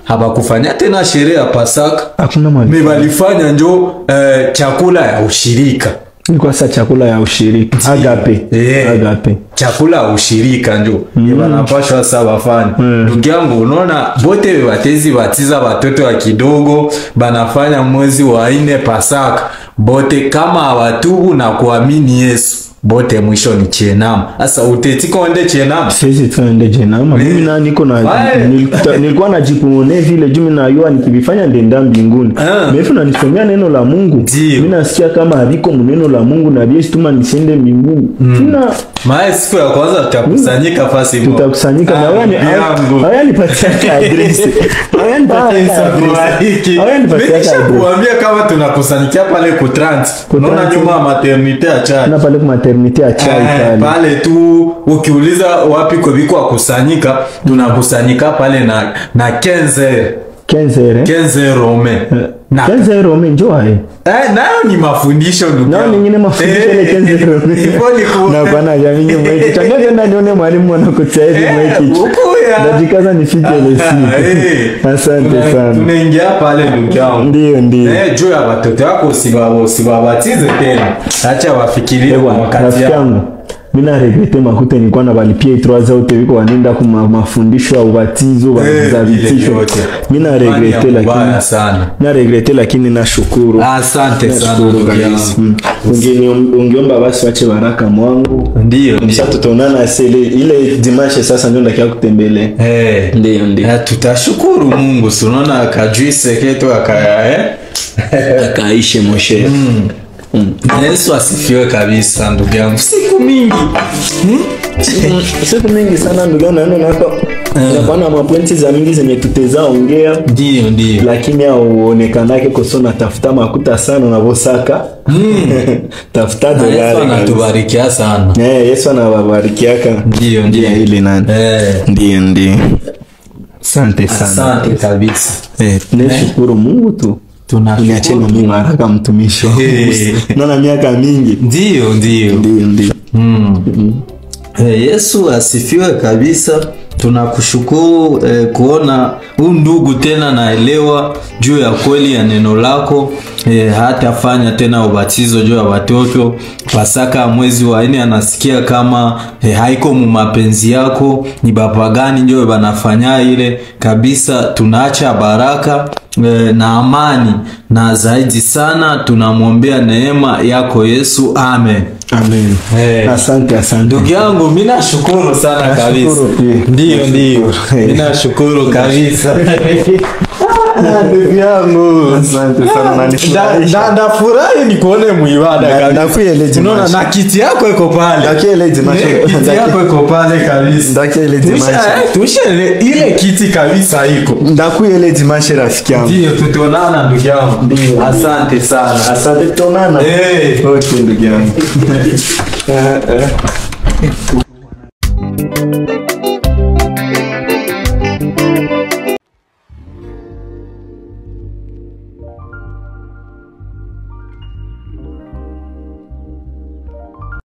Habakufanya tena sherehe ya Pasaka. Hakuna mali. Me balifanya njo chakula ya ushirika. Ni kwa sasa chakula ya ushirika. Agape. Yeah. Agape. Chakula ya ushirika njo. Banapashwa sasa wafanye. Ndugu yangu unaona bote batezi batiza watoto wa kidogo banafanya mwezi wa 4 Pasaka. Bote kama hawatubu na kuamini Yesu. Bote mwisho ni chenama. Asa utetiko ende chenama? Sisi tuende chenama. Mimi na niko na nilikuwa najipumone vile juu mimi na yua nikivifanya ndenda mbinguni. Mimi unanisomea neno la Mungu. Mimi nasikia kama haliko neno la Mungu na Yesu tuma nisiende mbinguni. Tuna maana siku ya kwanza tutakusanyika fasi moja. Tutakusanyika na wewe haya nipatie address. Haya nipatie address. Haya nipatie address. Kuambia kama tunakusanyikia pale ku Trans. Unaona nyuma maternité ya chai. Na pale ku maternité ya chai pale. Pale tu ukiuliza wapi kwa biko kusanyika, tunakusanyika pale na 15h. 15h. 15h Rome. Na 15h Rome njoo hai. Nayo ni mafundisho ndugu. Nao nyingine mafundisho ile 15h Rome. Na bwana jamii mweki. Changaje ndio nione mwalimu anakutia hivi mweki. Najikaza nifike ile siku. Asante sana. Tunaingia pale ndugu yangu. Ndio ndio. Juu ya watoto wako usibabatize tena. Acha wafikirie kwa wakati yangu. Mimi na regrete makute nilikuwa na balipia 3 zote biko wanaenda kwa mafundisho ya ubatizo wa vitisho. Mimi na regrete lakini sana. Na regrete lakini nashukuru. Asante sana. Ungeomba basi wache baraka mwangu. Ndio. Sasa tutaonana sele ile dimanche sasa ndio ndakia kutembelea. Ndio ndio. Tutashukuru Mungu. Unaona akajuise ketu akaya akaishe moshe. Yesu asifiwe kabisa ndugu yangu. Siku mingi. Siku mingi sana ndugu yangu naona hapa. Napana mapointi za mingi zenye tuteza ongea. Ndio ndio. Lakini hauonekanake kosona tafuta makuta sana unavosaka. Tafuta dolari. Yesu anatubarikia sana. Yesu anawabarikiaka. Ndio ndio ile nani. Ndio ndio. Asante sana. Asante kabisa. Nashukuru Mungu tu. Tunaacha na mimi haraka mtumishi. Naona miaka mingi. Ndio ndio. Ndio ndio. Yesu asifiwe kabisa. Tunakushukuru kuona huu ndugu tena naelewa juu ya kweli ya neno lako. Hatafanya tena ubatizo juu ya watoto. Pasaka mwezi wa 4 anasikia kama haiko mu mapenzi yako, ni bapagani ndio banafanya ile kabisa. Tunaacha baraka na amani, na zaidi sana tunamwombea neema yako Yesu. Amen. Amen. Asante asante. Ndugu yangu mimi nashukuru sana kabisa. Ndio ndio. Mimi nashukuru kabisa. Ndugu yangu asante sana. Ndafurahi nikuone muibada kabisa. Ndakueleje. Unaona na kiti yako iko pale. Ndakueleje macho. Kiti yako iko pale kabisa. Ndakueleje macho. Tushe ile kiti kabisa iko. Ndakueleje macho rafiki yangu. Ndio tutaonana ndugu yangu. Asante sana. Asante tutaonana. Okay ndugu yangu.